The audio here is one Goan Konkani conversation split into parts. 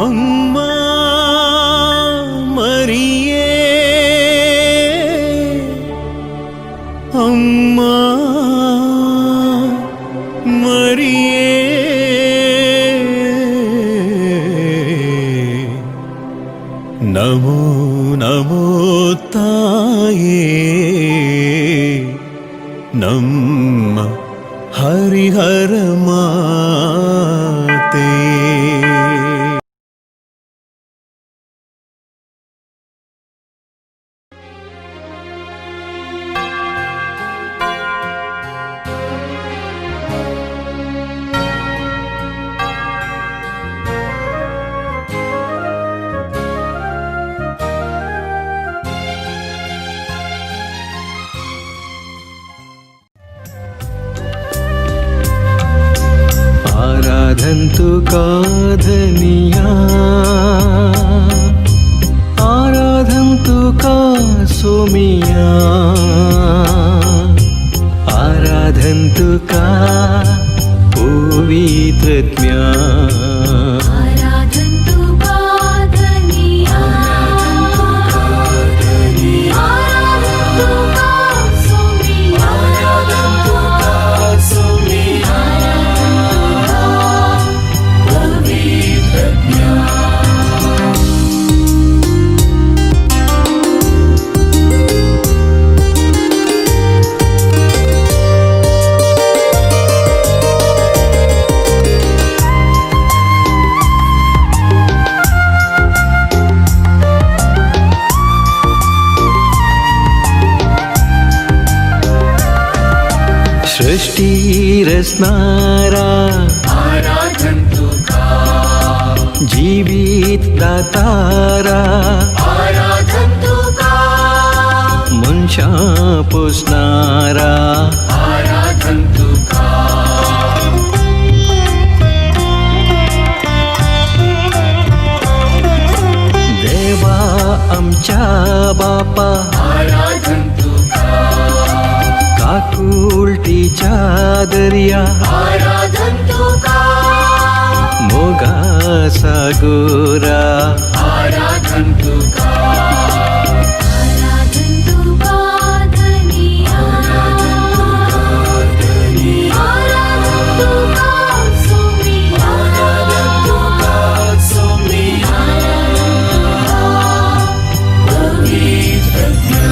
अम्मा मरिये, अम्मा मरिये, नमो नमो ताये, ನಮ್ಮ ಹರಿಹರ ಮಾತೆ. आराधन तुका धनिया, आराधन तुका सोमिया, आराधन तुका पवित्रत्म्या. आराधन तुका धनिया, आराधन तुका सोमिया, आराधन तुका सोमिया, पवित्रज्ञा. सृष्टी रचणारा, आराधन तुका, जीवित दातारा, आराधन तुका, मनशां पोसणारा, आराधन तुका. देवा आमच्या बापा, आराधन तुका, काकुळटीच्या दर्या, आराधन तुका, मोगा सागोरा, आराधन तुका, आराधन तुका धनिया, आराधन तुका सोमिया, आराधन तुका सोमिया, पवित्रज्ञा.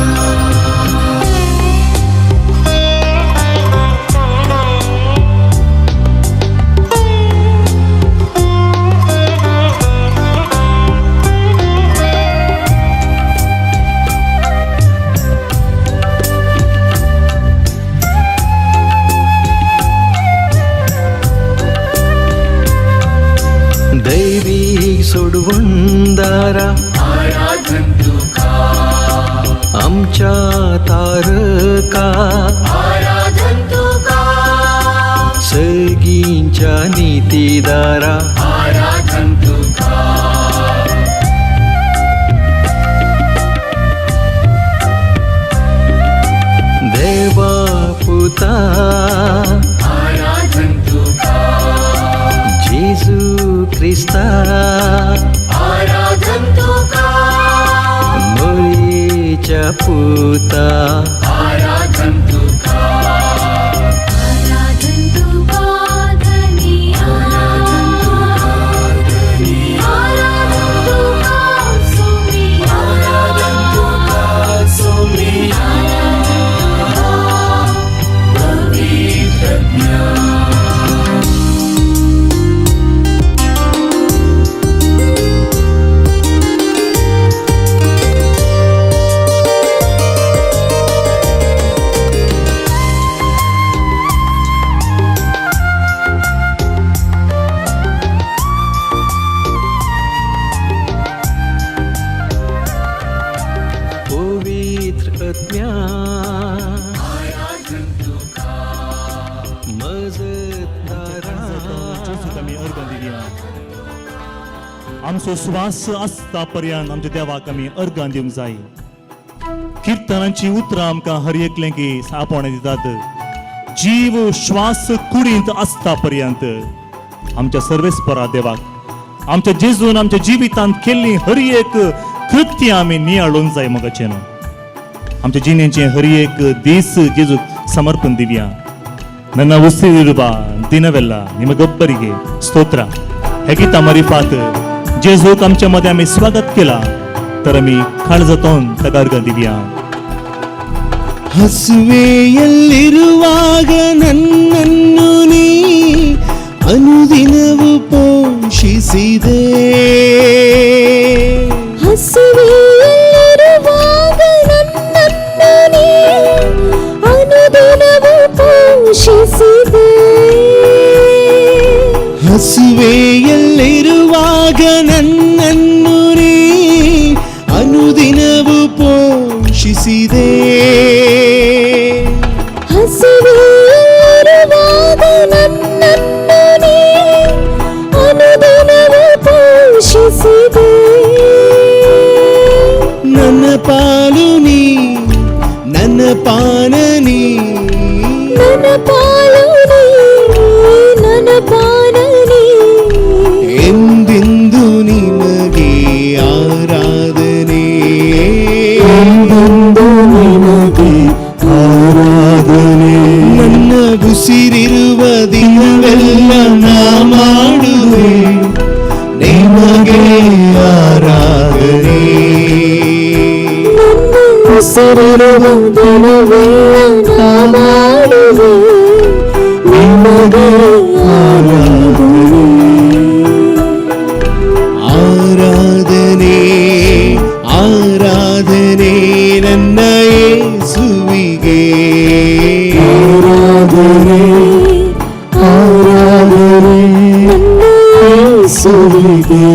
दैवी सोडवणदारा, आराधन तुका, आमच्या तारका, आराधन तुका, सगींच्या नितीदारा, आराधन तुका, देवा पुता, आराधन तुका, जेजू क्रिस्ता, आराधन तुका, मरीच्या पुता, आराधन तुका, आराधन तुका धनिया, आराधन तुका सोमिया, आराधन तुका सोमिया, पवित्रज्ञा. पवित्र आत्म्या, आराधन तुका, मजतदारा, जेजूक आमी अर्गां दिवया. आमचो श्वास आसता पर्यंत आमच्या देवाक आमी अर्गां दिवंक जाय. किर्तनांची उतरां आमकां हर एकलें की आपोवणें दितात. जीव श्वास कुडींत आसता पर्यंत आमच्या सर्वेस्परा देवाक आमच्या जेजून आमच्या जिवितांत केल्ली हर एक कृत्य आमी नियाळूंक जाय मोगाचें न्हू. आमच्या जिणेचे हर एक दीस जेजूक ಸಮರ್ಪಣ ದಿವ್ಯಾ. ನನ್ನ ಉಸಿರಿರುವ ದಿನವೆಲ್ಲ ನಿಮಗೊಬ್ಬರಿಗೆ ಸ್ತೋತ್ರ. हे मारिफात जेजूक आमच्या मध्ये आमी स्वागत केला तर आमी काळजातून ताका अर्घ दिवया. ಹಸುವೆಯಲ್ಲಿರುವಾಗ ನನ್ನನ್ನು ನೀ ಅನುದಿನವು ಪೋಷಿಸಿದೆ. ಹಸುವೆಯಲ್ಲಿರುವಾಗ ನನ್ನನ್ನು ನೀ ಅನುದಿನವೂ ಪೋಷಿಸಿದೆ. ಹಸುವೆಯಲ್ಲಿರುವಾಗ ನನ್ನನ್ನು ನೀ ಅನುದಿನವು ಪೋಷಿಸಿದೆ. ಹಸುವೆಯಲ್ಲಿರುವಾಗ ನನ್ನನ್ನು ನೀ ಅನುದಿನವೂ ಪೋಷಿಸಿದೆ. ನನ್ನ ಪಾಲು ನೀ, ನನ್ನ ಪಾನ ನೀ. ನನ್ನ ಪಾಲು ನೀ, ನನ್ನ ಪಾನ ನೀ. ಎಂದೆಂದು ನಿಮಗೆ ಆರಾಧನೆ, ಎಂದೆಂದು ನಿಮಗೆ ಆರಾಧನೆ. ನನ್ನ ಉಸಿರಿರುವ ದಿನವೆಲ್ಲ ನಾ ಮಾಡುವೆ ನಿಮಗೆ ಆರಾಧನೆ. ನನ್ನ ಉಸಿರಿರುವ ದಿನವೆಲ್ಲ ನಾ ಮಾಡುವೆ ನಿಮಗೆ ಆರಾಧನೆ. ಆರಾಧನೆ, ಆರಾಧನೆ ನನ್ನ ಯೇಸುವಿಗೆ. ಆರಾಧನೆ, ಆರಾಧನೆ ನನ್ನ ಯೇಸುವಿಗೆ.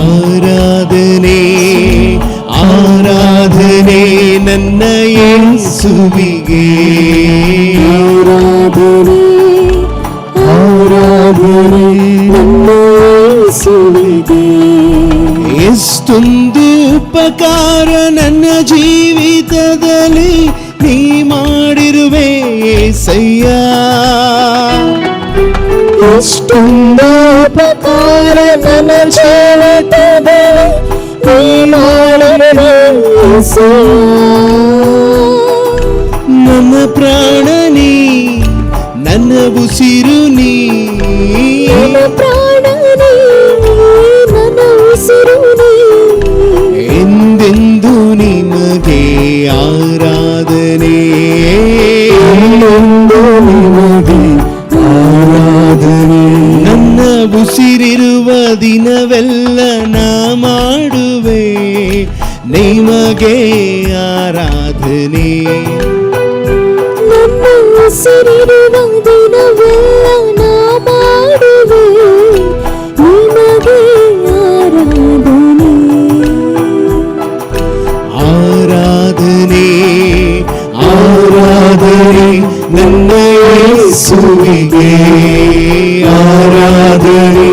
ಆರಾಧನೆ, ಆರಾಧನೆ ನನ್ನ ಯೇಸುವಿಗೆ. ಆರಾಧನೆ, ಆರಾಧನೆ ನನ್ನ ಯೇಸುವಿಗೆ. ಎಷ್ಟೊಂದು ಉಪಕಾರ ನನ್ನ ಜೀವಿತದಲ್ಲಿ ನೀ ಮಾಡಿರುವೆ ಏಸಯ್ಯ. ಎಷ್ಟೊಂದು ಉಪಕಾರ ನನ್ನ ಜೀವಿತದಲ್ಲಿ ನೀ ಮಾಡಿರುವೆ ಯೇಸಯ್ಯ. ನನ್ನ ಪ್ರಾಣ ನೀ, ನನ್ನ ಉಸಿರು ನೀ. ನನ್ನ ಪ್ರಾಣ ನೀ, ನನ್ನ ಉಸಿರು ನೀ. ಎಂದೆಂದು ನಿಮಗೆ ಆರಾಧನೆ. ಎಂದೆಂದು ನಿಮಗೆ ಆರಾಧನೆ. ನನ್ನ ಉಸಿರಿರುವ ದಿನವೆಲ್ಲ ನಾ ಮಾಡುವೆ ನಿಮಗೆ ಆರಾಧನೆ. ನನ್ನ ಉಸಿರಿರುವ ದಿನವೆಲ್ಲ ನಾ ಮಾಡುವೆ ನಿಮಗೆ ಆರಾಧನೆ. ಆರಾಧನೆ, ಆರಾಧನೆ ನನ್ನ ಯೇಸುವಿಗೆ. ಆರಾಧನೆ,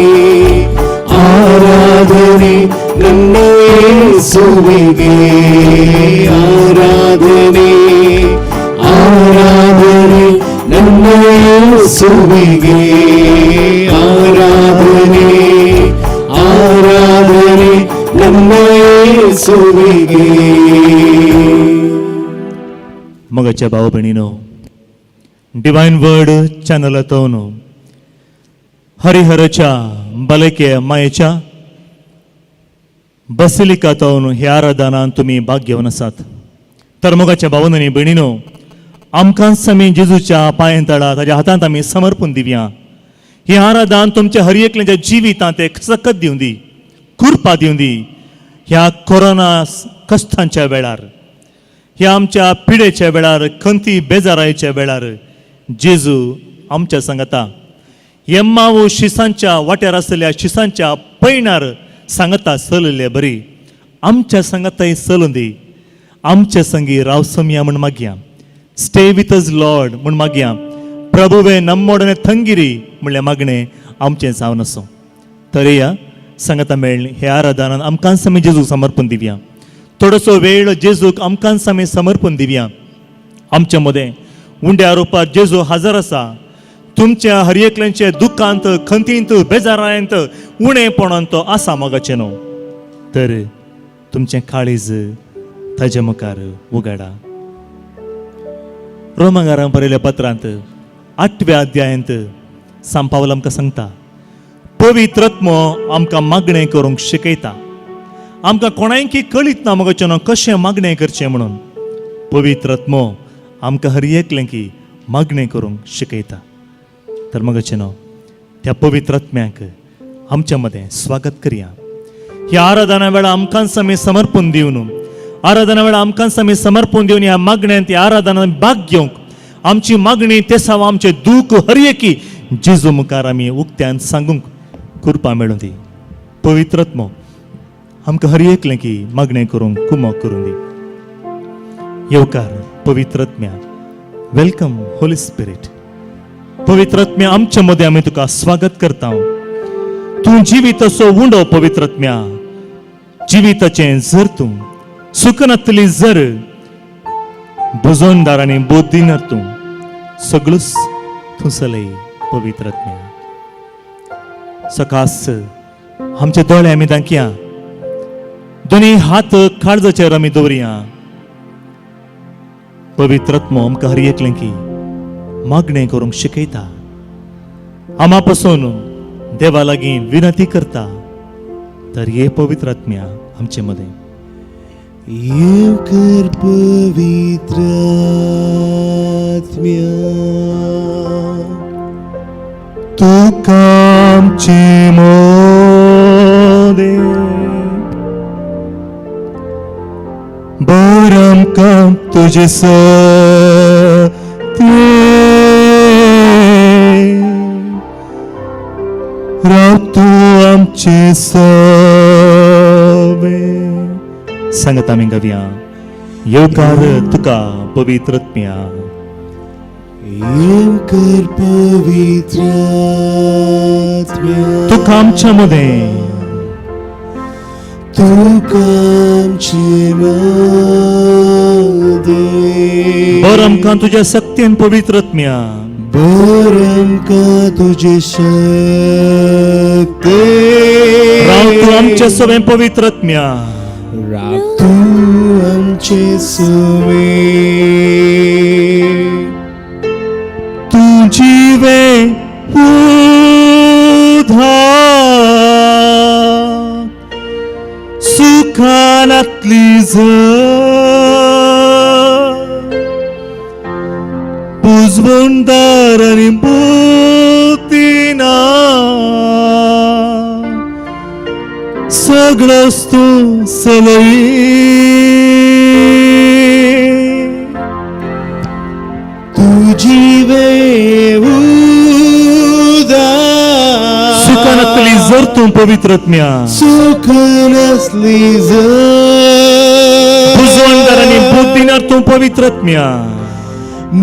ಆರಾಧನೆ ನನ್ನ ಯೇಸುವಿಗೆ. ಆರಾಧನೆ, ಆರಾಧನೆ ನನ್ನ ಯೇಸುವಿಗೆ. ಆರಾಧನೆ, ಆರಾಧನೆ ನನ್ನ ಯೇಸುವಿಗೆ. मोगाच्या भाव भयणीनो, डिवायन वर्ड चॅनलातून हरिहरच्या बलके मायेच्या बसिलिकातून ह्या आराधनान तुमी भाग घेवन आसात. तर मोगाच्या भावनांनी भयणीनो, आमकांच आमी जेजूच्या पांयां तळा ताज्या हातांत आमी समर्पून दिवया. ही आराधन तुमच्या हर एकल्याच्या जिवितांत एक सकत दिवं दी, कृपा दिवं दी. ह्या कोरोना कश्टांच्या वेळार, ह्या आमच्या पिडेच्या वेळार, खंती बेजारायच्या वेळार जेजू आमच्या सांगता एम्मावू शिसांच्या वाट्यार आसलेल्या शिसांच्या पयणार सांगता चलले बरी आमच्या सांगाताय चलूं दी. आमच्या संगी राव सोमया म्हण मागया. Stay with us, Lord म्हण मागया. प्रभुवे नम्मोडने थंगिरी म्हणल्या मागणें आमचें जावन आसूं. तर या सांगता मेळ्ळी हे आराधनान आमकांच आमी जेजूक समर्पण दिवया. थोडोसो वेळ जेजूक आमकांच आमी समर्पण दिवया. आमच्या मदें उंड्या रुपार जेजू हजर आसा. तुमच्या हर एकल्यांचे दुखांत, खंतींत, बेजारांत, उणेपणांत तो आसा मोगाचें न्हू. तर तुमचें काळीज ताजे मुखार उगाडा. रोमांगारां बरयल्या पत्रांत 8व्या अध्यायांत सांपावल आमकां सांगता, पवित्रत्म आमकां मागणें करूंक शिकयता. आमकां कोणायकी कळीत ना मोगाचें न्हू कशें मागणें करचें म्हणून, पवित्रत्म आमकां हर एकलें की मागणें करूंक शिकयता. तर मोगाचें न्हू, त्या पवित्रत्म्याक आमच्या मदें स्वागत करया. ह्या आराधना वेळा आमकांच आमी समर्पण दिवन, आराधना वेळा आमकांच आमी समर्पण दिवन ह्या मागण्यांत, ह्या आराधनांत भाग घेवंक, आमची मागणी तेसाव, आमचें दूख हर एकी जेजू मुखार आमी उक्त्यान सांगूंक कृपा मेळूं दी. पवित्रत्म आमकां हर एकलें की मागणें करूंक कुमक करूं दी. येवकार पवित्रत्म्या, welcome Holi spirit. पवित्रत्म्या, आमच्या मदें आमी तुका स्वागत करता. तूं जिवीत असो उंडो पवित्रत्म्या, जिविताचें जर तूं सुकनातली जर, बुजोनदार आनी बोद्दिनर तूं, सगळूच तूं चलय पवित्रत्म्या. सकास आमचे दोळे आमी दाखया, दोनी हात काळजाचेर आमी दवरया. पवित्रत्म आमकां हर एकलें की मागणें करूंक शिकयता, आमा पासून देवा लागीं विनंती करता. तर हे पवित्रात्म्या आमचे मदें. येवकर पवित्रात्म्या, तुका आमचे मोदे, बर आमकां तुजे सत्ये, राव तूं आमचे सवे. सांगता आमी गावया, येवकार तुका पवित्रत्म्या, येवकर पवित्रात्म्या, तुका आमच्या मदें, तुका आमचे मदें, बर आमकां तुज्या सक्तीन पवित्रत्म्या, बर आमकां तुजे शक्ते, राव तूं आमच्या सवें पवित्रत्म्या, राव तूं आमचे सवे, तूं जिवे उधार, सुखानातली जर, पुजवणदार आनी बुद्धिना, सगळोच तूं चलय. तुजी वे उदार, सुखानातली जर तूं पवित्रत्म्या, सुख नसली जर, पुजवणदार आनी बुद्धिनार तूं पवित्रत्म्या,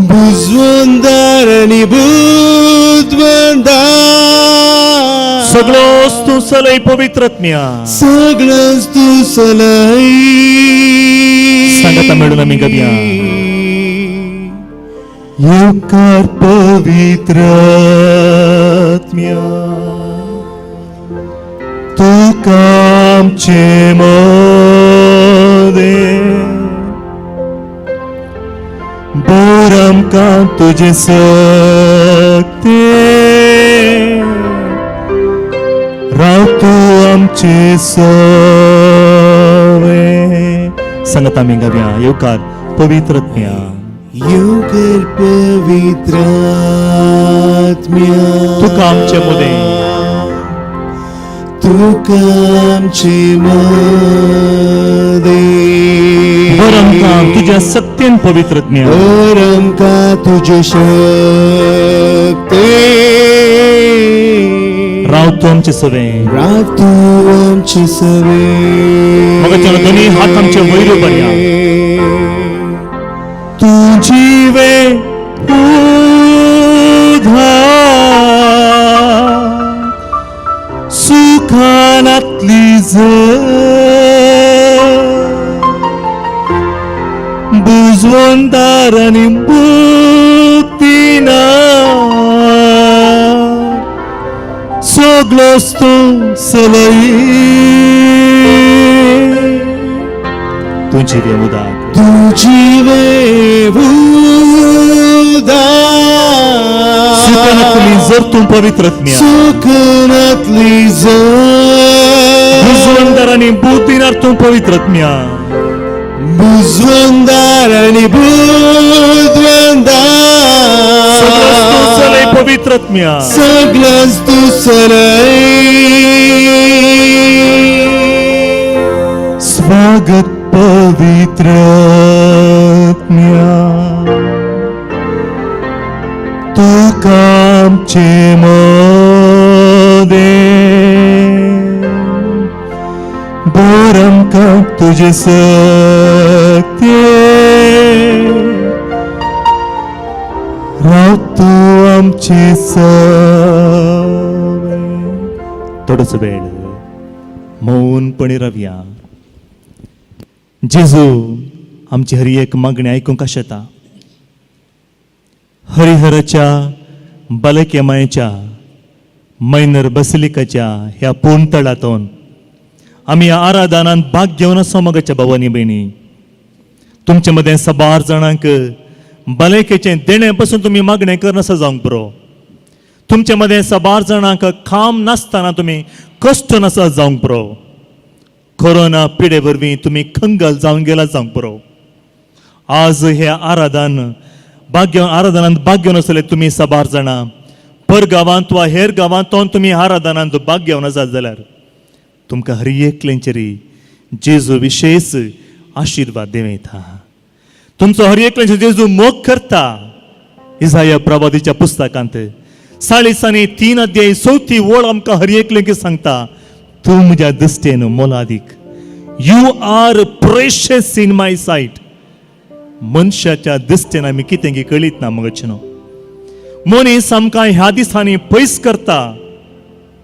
बुजवंदार आनी बुदवंदार, सगळोच तूं चलय पवित्रत्म्या. सगळोच तूं चलय. सांगता मेळून आमी गावया. येवकार पवित्रत्म्या, तुका आमचे मदें, बर आमकां तुजें सक्ते, राव तूं आमचे सवे. सांगता आमी गावया, येवकार पवित्रत्म्या, येवकर पवित्रात्म्या, तुका आमचे मदें, तुका आमचे मदें, बर आमकां तुज्या सक्तीन पवित्रज्ञा, बर आमकां तुजे शक्ते, राव तूं आमचे सवे, राव तूं आमचे सवे. मोगाच्या दोनी हात आमचे वयर उबारया. तूं जिवे उधार, सुखानातली जर, बुजवणदार आनी बुद्धिना, सगळोच तूं सलई तूं जिवें उदक तूं जिवें उदक सुकनातली जर तूं पवित्र आत्म्या सुकनातली जर बुजवंदार आनी बुद्दीनार तूं पवित्र आत्म्या बुजवंदार आनी बुदवंदार सगळोच तूं चलय पवित्र आत्म्या सगळोच तूं चलय स्वागत पवित्र आत्म्या तुका आमचे मदें भर आमकां तुजे सक्ते राव तूं आमचे सवे. थोडोसो वेळ मौनपणी रावया. जेजू आमची हर एक मागणी आयकूंक आशेता. हरिहराच्या बालके मायेच्या मैनर बसलिकाच्या ह्या पूर्ण तळातून आमी ह्या आराधनांत भाग घेवन आसा. मोगाच्या भावानी भयणी, तुमचे मदें साबार जाणांक भलायकेचें देणें पसून तुमी मागणें करनासा जावंक पुरो. तुमचे मदें साबार जाणांक काम नासतना तुमी कश्ट नासा जावंक पुरो. कोरोना पिडे वरवीं तुमी कंगाल जावन गेला जावंक पुरो. आज हे आराधन भाग्य आराधनांत भाग घेवन आसले तुमी साबार जाणां पर गांवांत वा हेर गांवांतून तुमी आराधनांत भाग घेवन आसात जाल्यार तुमकां हर एकल्यांचेर जेजू विशेश आशिर्वाद देंवयता. तुमचो हर एकल्यांचेर जेजू मोग करता. इजाया प्रवादीच्या पुस्तकांत 43 अध्याय 4 ओळ आमकां हर एकल्यांक सांगता, तूं म्हज्या दृश्टेन मोलादीक, you are precious in my sight. मनशाच्या दृश्टेन आमी कितें कळीत ना मगच न्हू. मनीस आमकां ह्या दिसांनी पयस करता,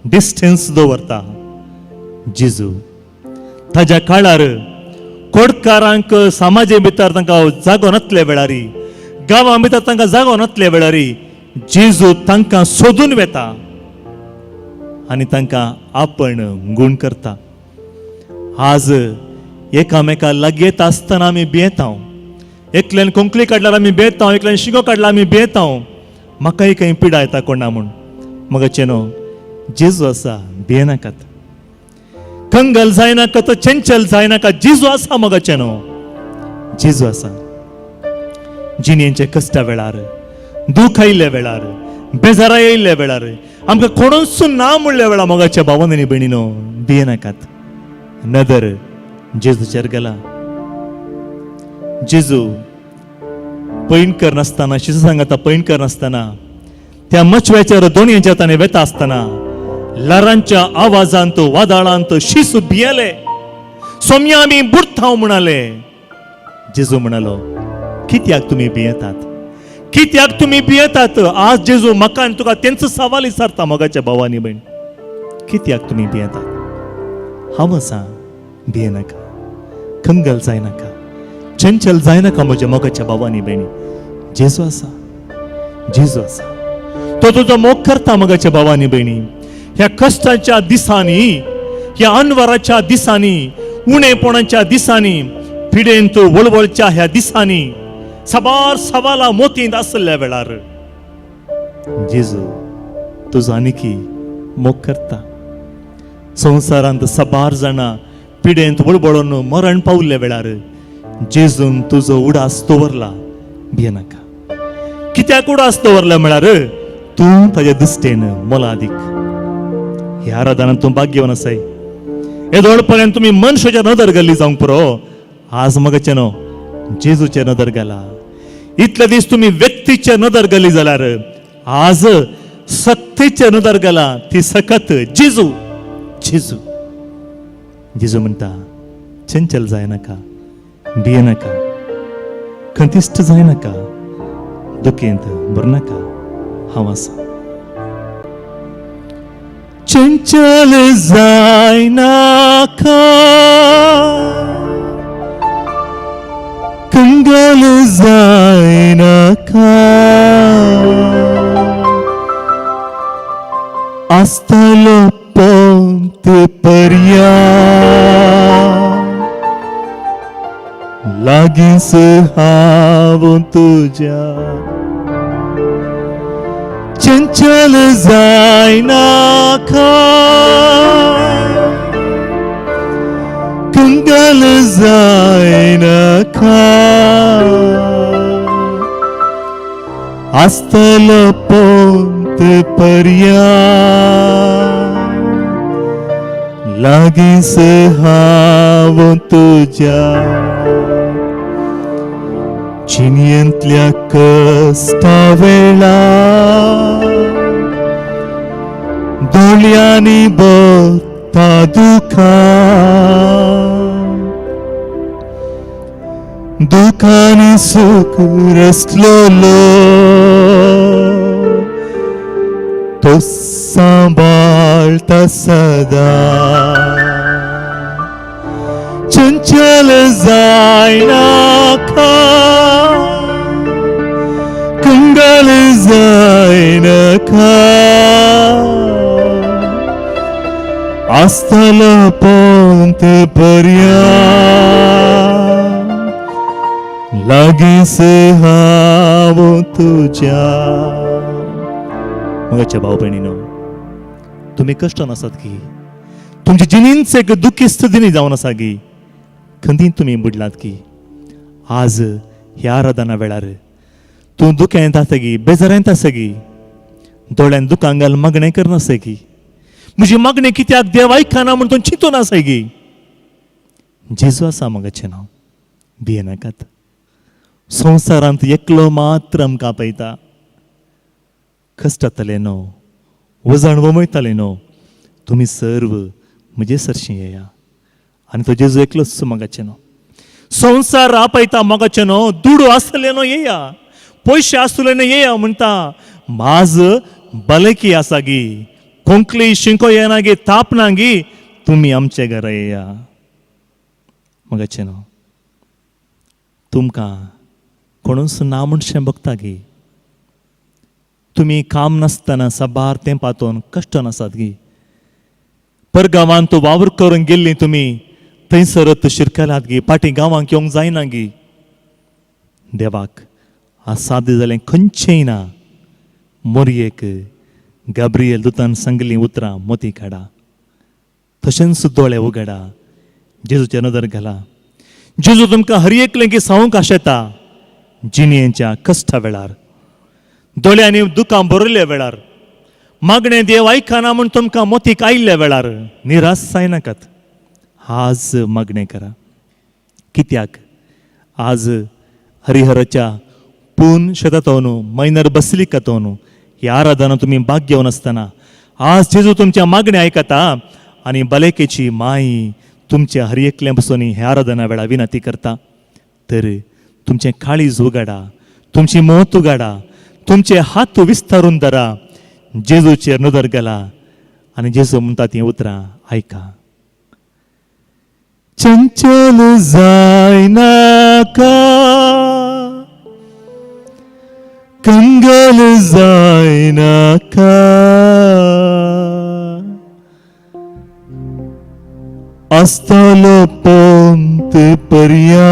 डिस्टन्स दवरता. जेजू ताज्या काळार कोडकारांक समाजे भितर तांकां जागो नातल्या वेळारी, गांवां भितर तांकां जागो नातल्या वेळारी जेजू तांकां सोदून वेता आनी तांकां आपण गूण करता. आज एकामेका लागीं येता आसतना आमी भियेता. एकल्यान खोंकली काडल्यार आमी भियेता, एकल्यान शिगो काडल्यार आमी भियेता, म्हाकाय खंय पिडा येता कोणा म्हूण. मगचे न्हू, जेजू आसा, भियेनाकात, कंगल जायनाका, तो चंचल जायनाका. जेजू आसा मगचे न्हू, जेजू आसा. जिणेच्या कश्टा वेळार, दूख आयिल्ल्या वेळार, बेजारा येयल्ल्या वेळार, आमकां कोणूच ना म्हणल्या वेळार मोगाच्या भावान आनी भयणीनो भियेनाकात. नदर जेजूचेर गेला. जेजू पैण करनासतना, शिजू सांगता पैण करनासतना त्या मचव्याच्या दोणयेच्या ताणें वेता आसतना ल्हारांच्या आवाजांत वादळांत शिसू भियेले. सोम्या आमी बुडतांव म्हणाले. जेजू म्हणालो, कित्याक तुमी भियेतात, कित्याक तुमी भियेतात? आज जेजू म्हाका आनी तुका तेंच सवाल विचारता. मोगाच्या भावानी भयण, कित्याक तुमी भियेतात? हांव आसा, भियेनाका, कंगल जायनाका, चंचल जायनाका. म्हज्या मोगाच्या भावानी भयणी, जेजू आसा, जेजू आसा, तो तुजो मोग करता. मोगाच्या भावानी भयणी, ह्या कश्टाच्या दिसांनी, ह्या अनवराच्या दिसांनी, उणेपणाच्या दिसांनी, पिडेंत वळवळच्या ह्या दिसांनी, साबार सवाला मोतींत आसल्या वेळार जेजू तुजो आनिकी मोग करता. संवसारांत साबार जाणां पिडेंत वळवळून मरण पावल्ल्या वेळार जेजून तुजो उडास दवरला. भियेनाका. कित्याक उडास दवरला म्हळ्यार तूं ताज्या दृश्टेन मोलादीक. ह्या आराधनांत तूं भाग घेवन आसाय. येदोळ पर्यंत तुमी मनशाच्या नदर गेल्ली जावंक पुरो. आज मगचे न्हू, जेजूचे नदर गेला. इतले दीस तुमी व्यक्तीचे नदर गेली जाल्यार आज सत्तेचे नदर गेला. ती सकत जेजू, जेजू. जेजू म्हणटा, चंचल जायनाका, भियेनाका, खंतिश्ट जायनाका, दुखेंत भरनाका, हांव आसा. चंचल जायनाका, कंगाल जायनाका, आसतलो पोंत पर्या लागींच हांव तुज्या चंचल जायनाका कंगाल जायनाका आसतलो पोंत पर्या लागींच हांव तुज्या जिणेंतल्या कश्टा वेळा दोळ्यांनी भरता दुखां दुखांनी सुख रसलेलो तो सांबाळता सदा चंचल जायनाका कंगाल जायनाका आसतलो पोंत पर्या लागींच हांव तुज्या. म्हज्या भाव भयणीनो, तुमी कश्टान आसात की तुमचे जिणेंच एक दुखेस्त दिनी जावन आसा की खंदीन तुमी बुडलात की आज ह्या आराधना वेळार तूं दुखेंत आसा गी, बेजारांत आसा गी, दोळ्यान दुकां घाल मागणें करनासा गी, म्हजी मागणें कित्याक देव आयकना म्हूण तूं चिंतून आसा गी, जेजू आसा म्हगेचें नांव, भियेनाकात. संवसारांत एकलो मात्र आमकां आपयता. कश्टांतले न्हू, वजण वमयताले न्हू, तुमी सर्व म्हजे सरशीं येया. आनी तो जेजू एकलोच मगाचें न्हू. संवसार आपयता मगाचें न्हू, दुडू आसतले न्हू येया, पयशे आसतले न्हू येया म्हणटा. माज भलायकी आसा गी, खोंकली शिंको येना गी, ताप ना गी, तुमी आमच्या घरा येया. मगाचें न्हू, तुमकां कोणूच ना म्हणशें बगता गी, तुमी काम नासतना साबार तें पातोवन कश्टान आसात गी, परगांवांत वावर करून गेल्ली तुमी थंयसरत शिरकलात गी, फाटीं गांवांक येवंक जायना गी. देवाक आसाद जालें खंयचेंय ना. मोरयेक गाब्रियल दुतान सांगलीं उतरां मोती काडा, तशेंच दोळे उगडा, जेजूचे नदर घाला. जेजू तुमकां हर एकलें की सांगूंक आशेता, जिणेच्या कश्टा वेळार, दोळ्यांनी दुकां भरिल्ल्या वेळार, मागणें देव आयकना म्हूण तुमकां मोतीक आयिल्ल्या वेळार निराश जायनाकात. आज मागणें करा. कित्याक आज हरिहराच्या पून शेतांतून मैनर बसलिकातून ही आराधना तुमी भाग घेवन आसतना आज जेजू तुमच्या मागणें आयकता आनी भलायकेची माय तुमच्या हर एकल्या पसून ह्या आराधना वेळार विनंती करता. तर तुमचें काळीज उगाडा, तुमची मोत उगाडा, तुमचे हात विस्तारून धरा, जेजूचेर नदर घाला आनी जेजू म्हणटा तीं उतरां आयका. चंचल जायनाका कंगाल जायनाका आसतलो पोंत पर्या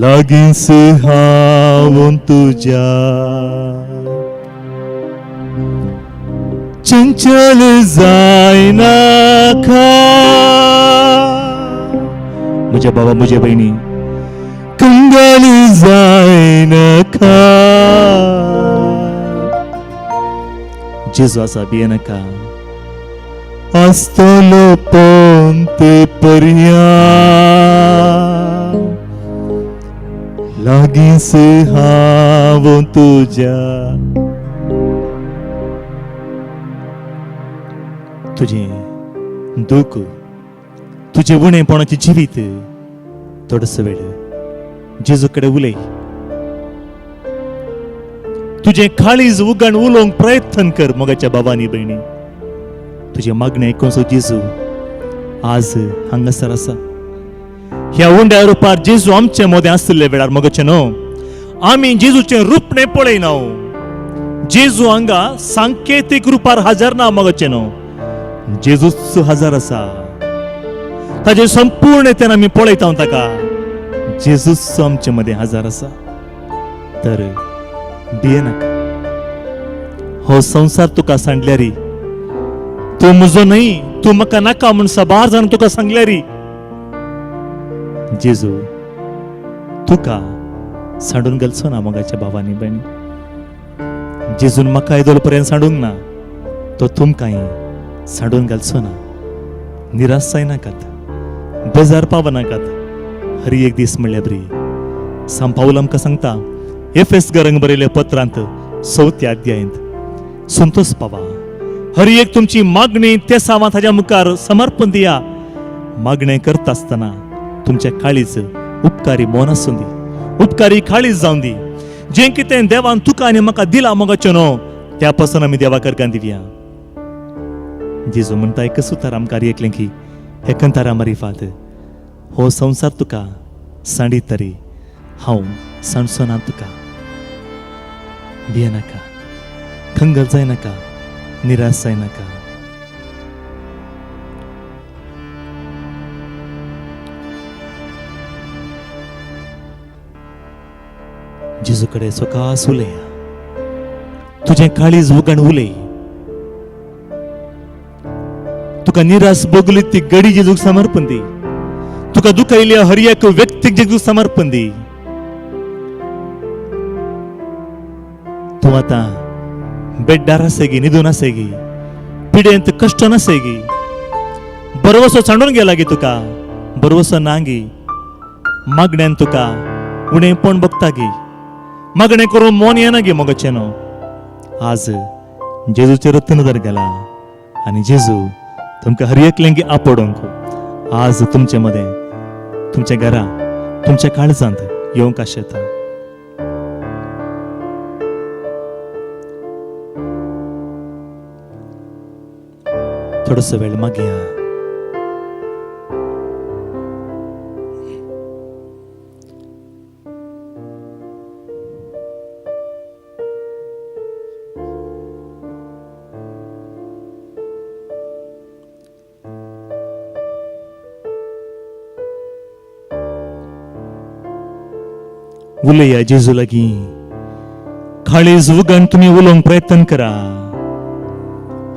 लागींच हांव तुज्या चंचल जायनाका म्हज्या बाबा म्हज्या भयणी, कंगाल जायनाका जेजू आसा, भियेनाका. आसतलो पोंत पर्या लागींच हांव तुज्या. तुजें दूख, तुजें उणेपणाचें जिवीत थोडोसो वेळ जेजू कडेन उलय. तुजें काळीज उगण उलोवंक प्रयत्न कर. मोगाच्या बाबांनी भयणी, तुजें मागणें आयकून जेजू आज हांगासर आसा. ह्या उंड्या रुपार जेजू आमचे मदें आशिल्ले वेळार मोगाचें न्हू, आमी जेजूचें रूपणें पळयना. जेजू हांगा सांकेतीक रुपार हजर ना मोगाचें न्हू, जेजूच हजर आसा. ताजे संपूर्ण तेन्ना आमी पळयता ताका, जेजूच आमचे मदें हजर आसा. तर भियेनाका, हो संवसार तुका सांडल्यारी, तूं म्हजो न्हय, तूं म्हाका नाका म्हूण साबार जाण तुका सांगल्यारी, जेजू तुका सांडून घालचो ना मोगाच्या भावांनी भयणी. जेजून म्हाका येदोळ पर्यंत सांडूंक ना, तो तुमकांय सांडून घालचो ना. निराश जायनाकात, बेजार पावनाकात. हरी एक दीस म्हणल्यार बरी सांत पावल आमकां सांगता एफेस गरंग बरयल्या पत्रांत 4थ्या अध्यायांत, संतोष पावा, हर एक तुमची मागणी ते सावां ताज्या मुखार समर्पण दिया. मागणें करता आसतना तुमच्या काळीच उपकारी मन आसूं दी, उपकारी काळीज जावन दी. जें कितें देवान तुका आनी म्हाका दिला मोगाचें न्हू, त्या पासून आमी देवा करकान दिवया. जेजू म्हणटा एक सुतार आमकां एकलें की हे कंतारा मारिफात, हो संवसार तुका सांडीत तरी हांव सांडचो ना तुका. भियेनाका, खंगल जायनाका, निराश जायनाका. जेजू कडेन सकास उलया, तुजें काळीज उगण उलय. तुका निराश भोगली ती गडी जेजूक समर्पण दी. तुका दुखयल्या हर एक व्यक्तीक जेजूक समर्पण दी. तूं आतां बेड्डार आसगी, न्हिदून आसगी, पिडेंत कश्ट नासगी, बरवसो सांडून गेला गी तुका, बरवसो ना गी, मागण्यान तुका उणेपण बघता गी, मागणें करून मन येना गी मोगाचें न्हू. आज जेजूचेर नदर गेला आनी जेजू तुमकां हर एकल्यांक आपोडोंक आज तुमचे मदें, तुमच्या घरा, तुमच्या काळजांत येवंक आशेता. थोडोसो वेळ मागया. उलया जेजू लागीं, काळीज उगण तुमी उलोवंक प्रयत्न करा.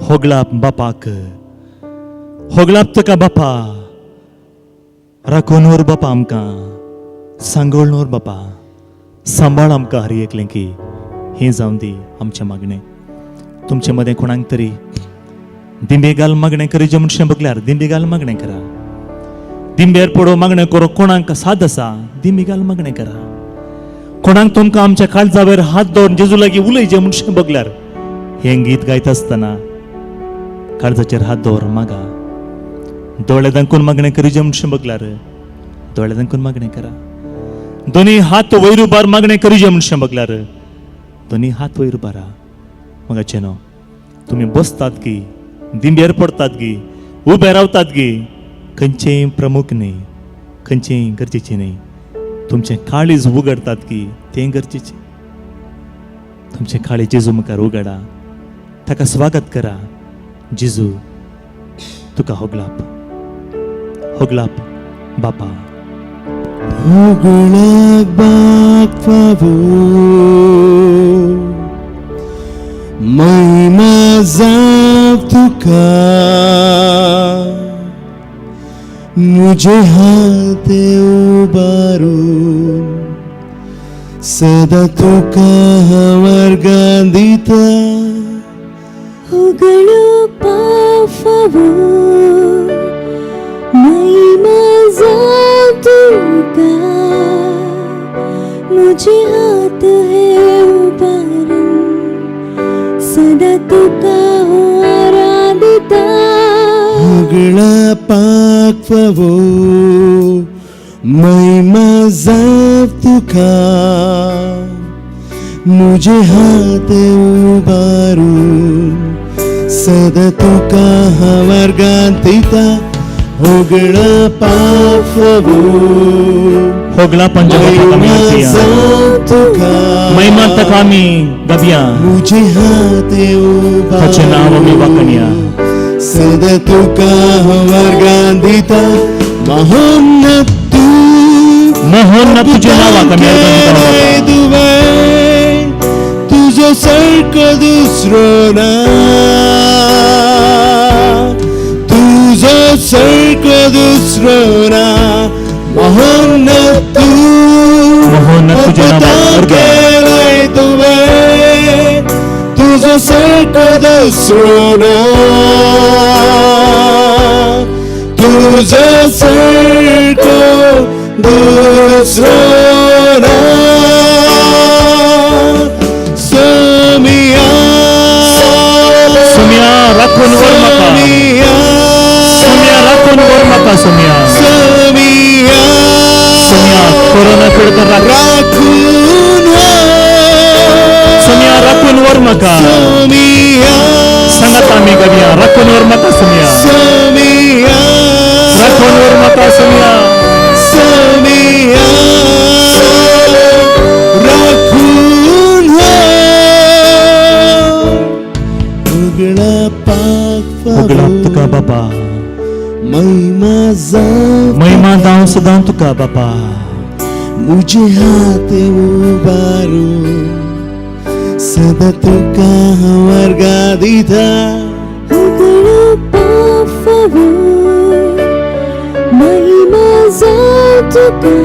होगळाप बापाक, होगळाप तुका बापा, राखून व्हर बापा आमकां, सांगोळ व्हर बापा, सांबाळ आमकां हर एकलें की. हें जावन दी आमचें मागणें. तुमचे मदें कोणाक तरी दिंबे घाल मागणें करीजे म्हणशें बगल्यार दिंबे घाल मागणें करा. दिंब्यार पडो मागणें करो कोणाक साद आसा, दिंबे घाल मागणें करा. कोणाक तुमकां आमच्या काळजावेर हात दवरून जेजू लागीं उलयचे म्हणशें बगल्यार हें गीत गायता आसतना काळजाचेर हात दवर मागा. दोळे दांकून मागणें करीजे म्हणशें बगल्यार दोळे दांकून मागणें करा. दोनी हात वयर उबार मागणें करीजे म्हणशें बगल्यार दोनी हात वयर उबारा. मगाचें न्हू, तुमी बसतात गी, दिंब्यार पडतात गी, उबे रावतात गी, खंयचेंय प्रमुख न्ही, खंयचेंय गरजेचें न्ही. तुमचें काळीज उगडतात की तें गरजेचें. तुमचें काळीज जेजू मुखार उगडा, ताका स्वागत करा. जेजू तुका होगलाप, होगलाप बापा. होगळाक बाप फावो, महिमा जाव तुका, मुझे हात उबारून सदा तुका हांव अर्गां दिता. होगळो पाफावो, महिमा जाव तुका, मुझे हात है उबारन सदा तुका हो आराधिता. होगळा पाक फावो, महिमा जाव तुका, मुझे हात उबारून सदा तुका हांव अर्गां दिता. होगळा पाप फावो होगळा पंजा बापाक आमी महिमा अर्पया. जावं तुका महिमा ताका आमी गावया. मुझे हात उबारून ताचें नांव आमी वाखणया. सदा तुका हांव वर्गां दिता महोन्नत तूं मोहन तुजें नांवाक आमी अर्गां दिता बाबा. तुवें तुजो सारको दुसरो ना तुजो सारको दुसरो ना महोन्नत तूं महोन्नत तुजें नांवाक अद्भुतां अर्गां. केलंय तुवें तुजो सारको दुसरो ना तुजो सारको दुसरो ना सोमिया सोम्या राखून वर म्हाका. सोमिया सोम्या राखून वर म्हाका सोम्या. सोमिया सोम्या कोरोना पिडकर राख. राखून व्हर. सोम्या राखून वर म्हाका. सोमिया सांगात आमी गावया राखून वर म्हाका सोम्या. सोमिया राखून वर म्हाका सोम्या. सोमिया राखून व्हर. उगळा पाक होगळाप तुका फावो बाबा. महिमा जावं महिमा जावं सदां तुका बाबा. मुझे हात उबारून सदा तुका हांव वर्गां दिता उगडो पाप फावो महिमा जावं तुका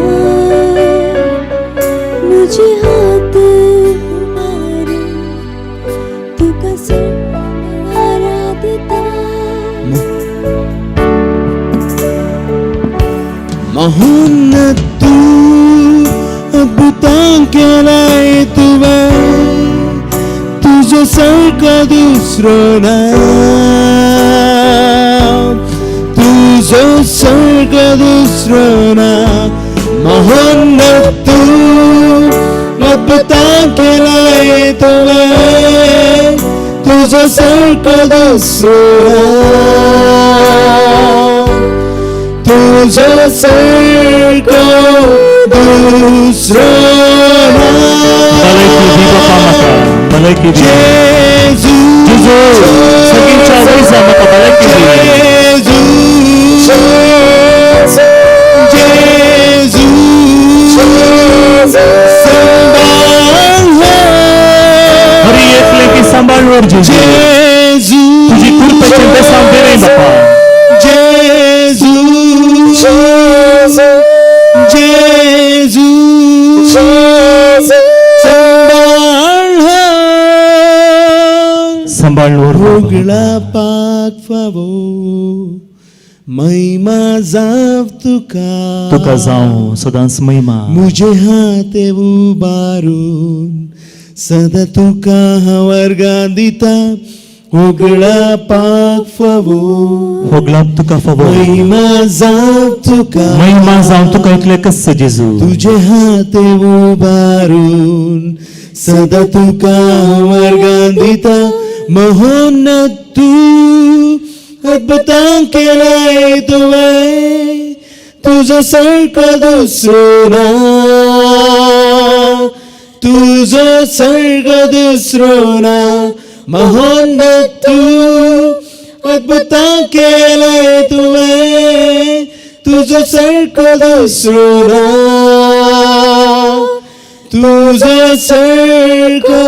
मुझे हात उबारून तुका आराधिता. महोन्नत तूं अद्भुतां केलंय तुवें तुजो सारको दुसरो ना तुजो सारको दुसरो ना महोन्नत तूं अद्भुतां केलंय तुवें तुजो सारको दुसरो ना तुजो सारको दुसरो ना. भलायकी दी बापा म्हाका. भलायकी दी. जेजू जेजू सगळींच्या वयजा म्हाका भलायकी दी. जेजू जेजू सांबाळ हरी एकले की सांबाळ वर जेजू. जेजू तुजी कृपेचें बेसांव बेरें बापा. जेजू जेजू सांबाळ सांबाळ वर बाबा. होगळा पाक फावो महिमा जावं तुका तुका जावं सदांच महिमा. मुझे हात उबारून सदा तुका हांव वर्गां दिता होगळा पाक फावो होगळाप तुका फावो. महिमा जावं तुका महिमा जावं तुका एकले कस जेजू. तुझे हात उबारून सदा तुका हांव वर्गां दिता महोन्नत तूं अद्भुतां केलंय तुवें तुजो सारको दुसरो ना तुजो सारको दुसरो ना महोन्नत तूं अद्भुतां केलंय तुवें तुजो सारको दुसरो ना तुजो सारको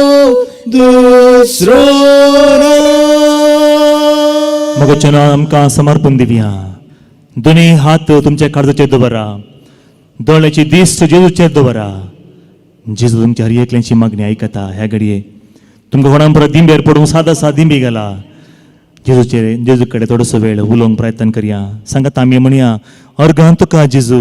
दुसरो ना. मोगाचें नांव आमकां समर्पण दिवया. दोनूय हात तुमच्या काळजाचेर दवरा. दोळ्याची दिश्ट जेजूचेर दवरा. जेजू तुमच्या हर एकल्यांची मागणी आयकता. ह्या घडये तुमकां कोणाक परत दिंबेर पडूंक साद आसा दिंबी गेला. जेजूचेर जेजू कडेन थोडोसो वेळ उलोवंक प्रयत्न करया. सांगात आमी म्हणया अर्गां तुका जेजू.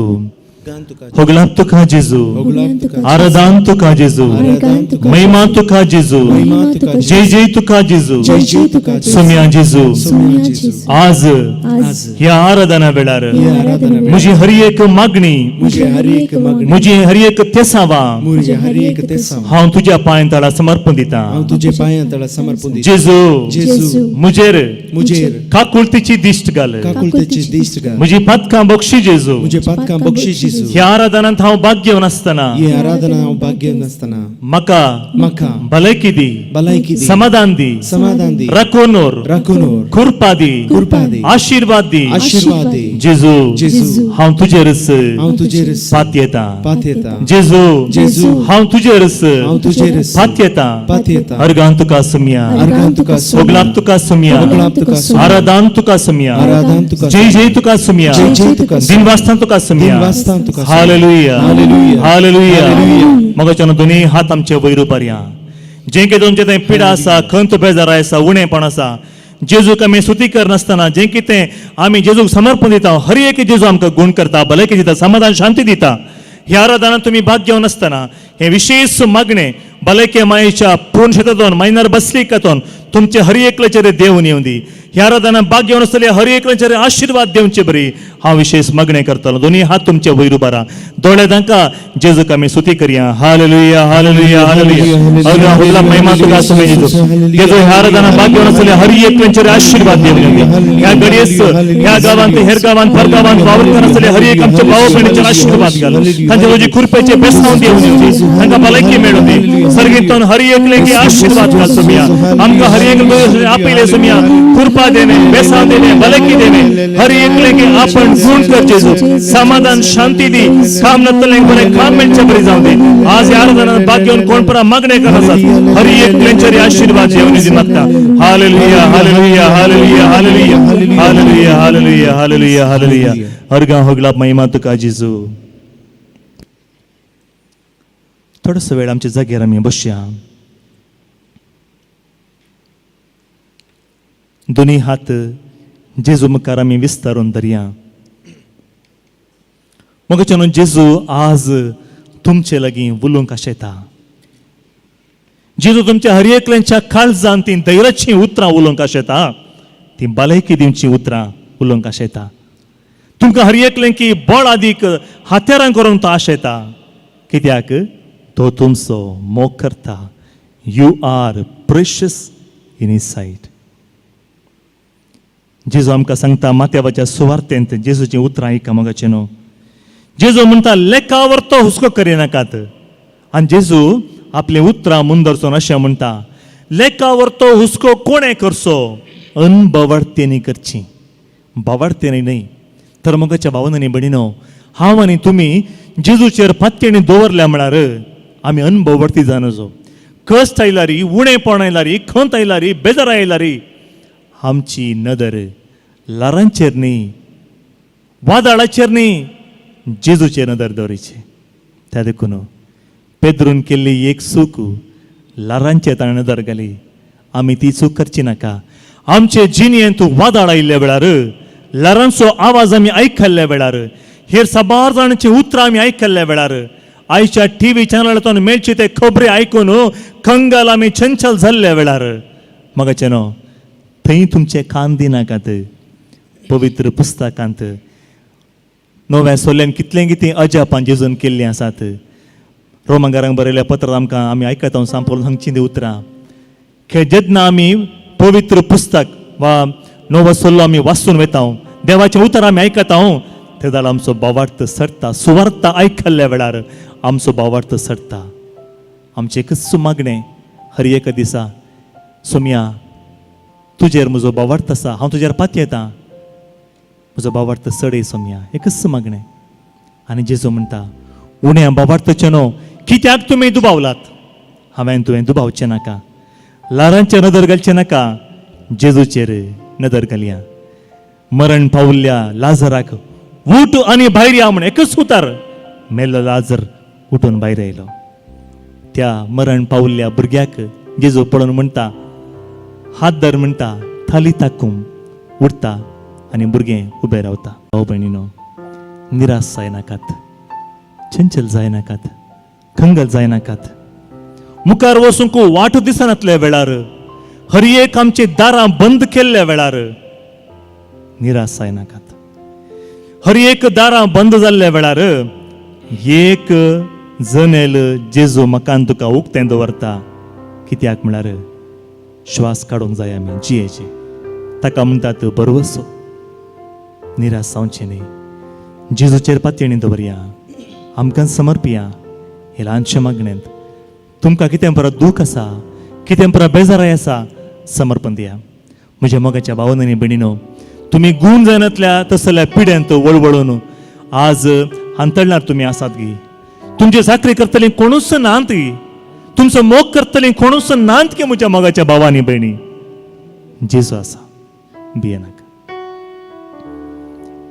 अर्गान तुका, होगलाप तुका जेजू, होगलाप तुका, आराधान तुका जेजू, आराधान तुका, महिमा तुका जेजू, महिमा तुका, जय जय तुका जेजू, जय जय तुका, सोम्या जेजू। सोम्या जेजू। आज आज ह्या आराधना वेळार ह्या आराधना वेळार म्हजी हर एक मागणी, म्हजी हर एक मागणी, म्हजी हर एक तेसावा म्हजी हर एक तेसांव हांव तुज्या पांय तळा समर्पण दिता। हांव तुजे पांयां तळा समर्पण दिता। जेजू, जेजू, म्हजेर म्हजेर काकुळतीची दिश्ट घाल, काकुळतेची दिश्ट घाल, म्हजी पातकां बक्षी जेजू। म्हजे पातकां बक्षी जेजू। ह्या आराधनांत हांव भाग घेवन आसतना ही आराधना हांव भाग घेवन आसतना म्हाका म्हाका भलायकी दी, भलायकी दी, समाधान दी, समाधान दी, राखोनोर राखून कृपा दी, कृपा दी, आशीर्वाद दी। आशीर्वाद दी। जेजू, जेजू, हांव तुजेरच हांव तुजेर पातयेता। पातयेता। जेजू, जेजू, हांव तुजेरच हांव तुजेर पातयेता। पातयेता। अर्गान तुका सुमया, अर्गान तुका सुमया, होगलाप तुका सुमया, होगलाप तुका सुमया, आराधान तुका सुमया, आराधन तुका, जय जय तुका सुमया, जय जय तुका, दिनवास्तान तुका सुमया, दिनवास्तान तुका सुमया। Hallelujah, hallelujah, hallelujah. हालेलुया। मगाच्यान दोन्ही हात आमचे वयर उबारया। जें कितें तुमचें थंय पिडा आसा, खंत बेजार आसा, उणेपण आसा, जेजूक आमी स्तुती करनासतना जें कितें आमी जेजूक समर्पण दिता, हर एक जेजू आमकां गुण करता, भलायकी दिता, समाधान शांती दिता। ह्या आराधनांत तुमी भाग घेवन आसतना हें विशेश मागणें भलायके मायेच्या पूर्ण शेतांतून मायनर बसलिकातून तुमचे हर एकल्याचेर देवून येवं दी। ह्या आराधनांत भाग घेवन आसतले हर एकल्याचेर आशिर्वाद दिवचे बरी हांव विशेश मागणें करतलो। दोनी हात तुमचे वयर उबारा, दोळे तांकां जेजूक आमी स्तुती करया। Hallelujah, hallelujah, hallelujah. अगं महिमा तुका आसूं जेजू। जेजू ह्या आराधनांत भाग घेवन आसतले हर एकल्याचेर आशिर्वाद दिवून येवं दी। ह्या घडयेस ह्या गांवांत, हेर गांवांत, पर गांवांत वावर आसतले हर एक आमच्या भाव भयणीचेर आशिर्वाद घाल। तांचे तुजी कृपेचे बेसांव दिवून येवं दी, तांकां भलायकी मेळूं दी। सर्गींतून हर एकल्याक आशिर्वाद घाल सुमया। आमकां हर एक आपयले सुमया, कृपा देणे, बेसांव देणे, भलायकी देणे। हर एकल्याक आपण गुण कर जेजू, समाधान शांती दी। काम नसतल्यांक बरें काम मेळचें बरी जावं दी। आज ह्या आराधनांत भाग घेवन कोण परा मागणें करत आसात हर एकल्यांचेर आशिर्वाद येवन दी मागता। Hallelujah, hallelujah, hallelujah, hallelujah, hallelujah, hallelujah, hallelujah, hallelujah. अर्गां होगलाप महिमा तुका जेजू। थोडोसो वेळ आमच्या जाग्यार आमी बसया। दोनी हात जेजू मुखार आमी विस्तारून धरया। मगच्यान जेजू आज तुमचे लागीं उलोवंक आशेता। जेजू तुमच्या हर एकल्यांच्या काळजान तीं धैर्याचीं उतरां उलोवंक आशेता, तीं भलायकी दिवचीं उतरां उलोवंक आशेता। तुमकां हर एकल्यांकी बळ आदीक हात्यारां करूंक तो आशेता, कित्याक तो तुमचो मोग करता। You are precious in his sight. जेजू आमकां सांगता माथ्यावाच्या सुवार्तेंत जेजूचीं उतरां आयका मगाचें न्हू। जेजू म्हणटा लेखावर तो हुस्को करिनाकात। आनी जेजू आपलीं उतरां मुंदरचो अशें म्हणटा, लेखावर तो हुस्को कोणें करचो, अनबवाडतेनी करची, बावाडतेनी न्हय। तर मगाच्या भावनांनी भयणीनो, हांव आनी तुमी जेजूचेर पातयेणी दवरल्या म्हळ्यार आमी अनभववर्ती जावन कश्ट आयलारी, उणेपण आयलारी, खंत आयलारी, बेजार आयलारी, आमची नदर ल्हारांचेर न्ही, वादळाचेर न्ही, जेजूचेर नदर दवरिची। त्या देखून पेद्रून केल्ली एक चूक ल्हारांचेर ताणें नदर घाली, आमी ती चूक करची नाका। आमचे जिणेंत वादळ आयिल्ल्या वेळार, ल्हारांचो आवाज आमी आयकल्ल्या वेळार, हेर साबार जाणांची उतरां आमी आयकल्ल्या वेळार, आयच्या टी व्ही चॅनलांतून मेळचे ते खबरी आयकून कंगाल आमी चंचल जाल्ल्या वेळार, म्हाका न्हू थंय तुमचे कान दिनाकात। पवित्र पुस्तकांत नव्या सोल्यान कितलें कितें अजापां जेजून केल्लीं आसात। रोमांगारांक बरयल्ल्या पत्रांत आमकां आमी आयकता सांपळून सांगचीं ती उतरां की जेन्ना आमी पवित्र पुस्तक वा नवो सल्लो आमी वाचून वयता, देवाचें उतर आमी आयकता, ते जाल्यार आमचो भावार्थ सरता। सुवार्थ आयकल्ल्या वेळार आमचो भावार्थ सरता। आमचें एकच मागणें हर एका दिसा, सोम्या तुजेर म्हजो भावार्थ आसा, हांव तुजेर पातयेता, म्हजो भावार्थ चडय सोम्या, एकच मागणें। आनी जेजू म्हणटा, उण्या भावार्थाचें न्हू कित्याक तुमी दुबावलात, हांवें तुवें दुबावचें नाका, ल्हारांचेर नदर घालचें नाका, जेजूचेर नदर घालया। मरण पावल्ल्या लाजराक उठ आनी भायर या म्हण एकच उतार, मेल्लो लाजर उठून भायर आयलो। त्या मरण पावल्ल्या भुरग्याक जेजू पळोवन म्हणटा, हात धर म्हणटा, थाली ताकून उठता आनी भुरगें उबें रावता। भाव भयणीनो, निराश जायनाकात। चंचल जायनाकात, खंगल जायनाकात. मुखार वचूंक वाट दिसनातल्या वेळार, हर एक आमची दारां बंद केल्ल्या वेळार निराश जायनाकात. हर एक दारां बंद जाल्ल्या वेळार एक जनेल जेजू म्हाका तुका उक्तें दवरता. कित्याक म्हळ्यार श्वास काडूंक जाय आमी जियेचे, ताका म्हणटात भरवसो. निराश जावचें न्ही. जेजूचेर पातयेणी दवरया, आमकां समर्पिया. हे ल्हानशे मागणेंत तुमकां कितें परत दूख आसा, कितें परत बेजाराय आसा, समर्पण दिया. म्हज्या मोगाच्या भावन आनी भयणीनो, तुमी गूण जायनातल्या तसल्या पिड्यांत वळवळून आज हांतळणार तुमी आसात गी. तुमची चाकरी करतली कोणूच नात गी, तुमचो मोग करतली कोणूच नात की. म्हज्या मोगाच्या भावानी भयणी, जेजू आसा, भियेनाका.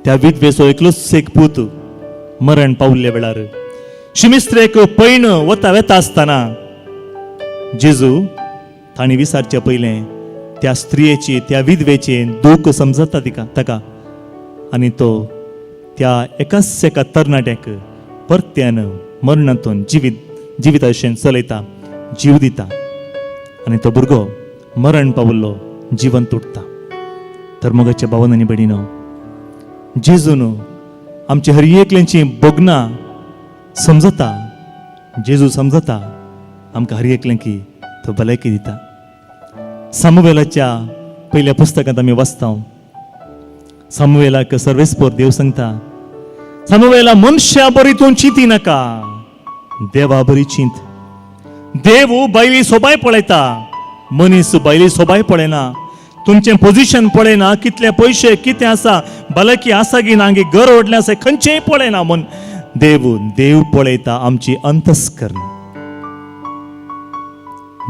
त्या विधवेचो एकलोच एक पूत मरण पावल्ल्या वेळार शिमिस्त्रेक पैण वता वेता आसतना जेजू तांणी विसारचे पयलें त्या स्त्रियेची, त्या विधवेचे दूख समजता तिका ताका, आनी तो त्या एकाच एका तरणाट्याक परत्यान मरणांतून जिविताशेन चलयता, जीव दिता आनी तो भुरगो मरण पावल्लो जिवन तुटता. तर मोगाच्या भावन आनी भयणीनो, जेजून आमची हर एकल्यांची भोगणां समजता. जेजू समजता आमकां हर एकल्यांकी तो भलायकी दिता. सामुवेलाच्या पयल्या पुस्तकांत आमी वाचता, सामुवेलाक सर्वेस्पोर देव सांगता, सामुवेला, मनशा बरी तूं चिंती नाका, देवा बरी चिंत. देव बायली सोबाय पळयता, मनीस बायली सोबाय पळयना. तुमचें पोझिशन पळयना, कितले पयशे कितें आसा, भलायकी आसा की ना, घर व्हडलें आसा, खंयचेंय पळयना मन देव. देव पळयता आमची अंतस्करण.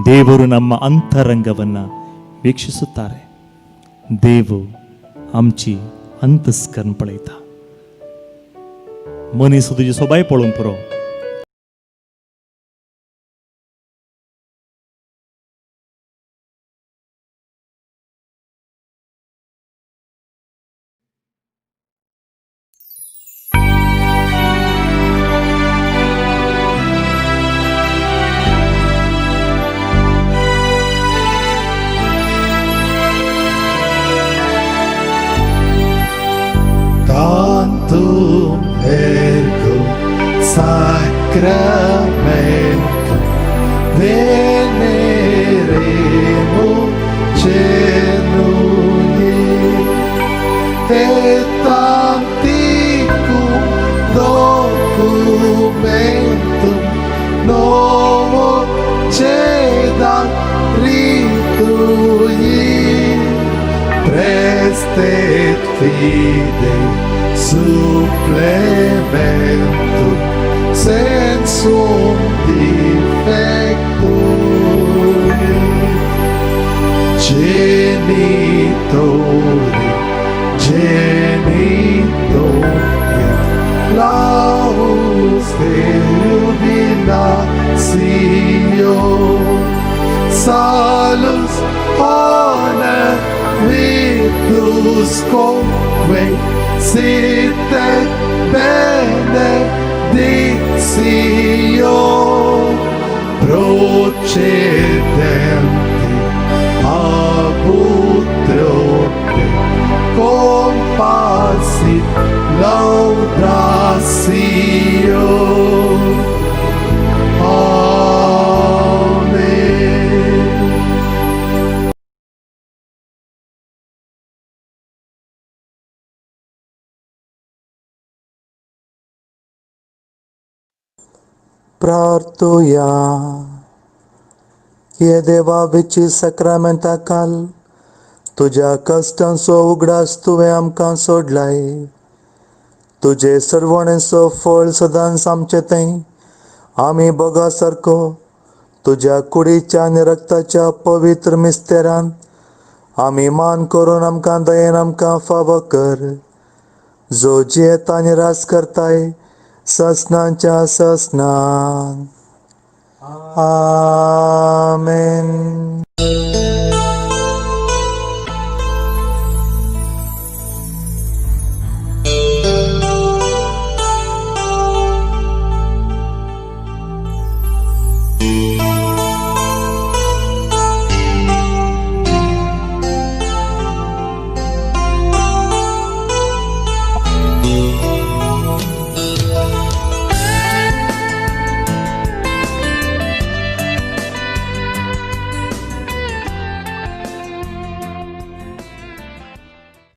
ದೇವರು ನಮ್ಮ ಅಂತರಂಗವನ್ನು ವೀಕ್ಷಿಸುತ್ತಾರೆ. ದೇव आमची अंतस्करण पळयता. मनीस तुजी सोबाय पळोवंक पुरो. Tantum ergo sacramentum veneremur genui et anticum documentum novo cedam ritui prestet fidei supplementum sensum defectui. Genitori genitore laus Deus salus honor virtus quoque sit et benedictio procedente ab utroque compassit laudatio. Amen. प्रार्थुया. हे देवा, विची सक्रामेंता काल तुज्या कश्टांचो उगडास तुवें आमकां सोडलाय. तुजे सरवणेचो फळ सदांच आमचे थंय आमी भोगा सारको तुज्या कुडीच्या आनी रक्ताच्या पवित्र मिस्तेरान आमी मान करून आमकां दयेन आमकां फावो कर, जो जियेता आनी राज करताय ससनाच्या ससनान. आमेन. Thank you.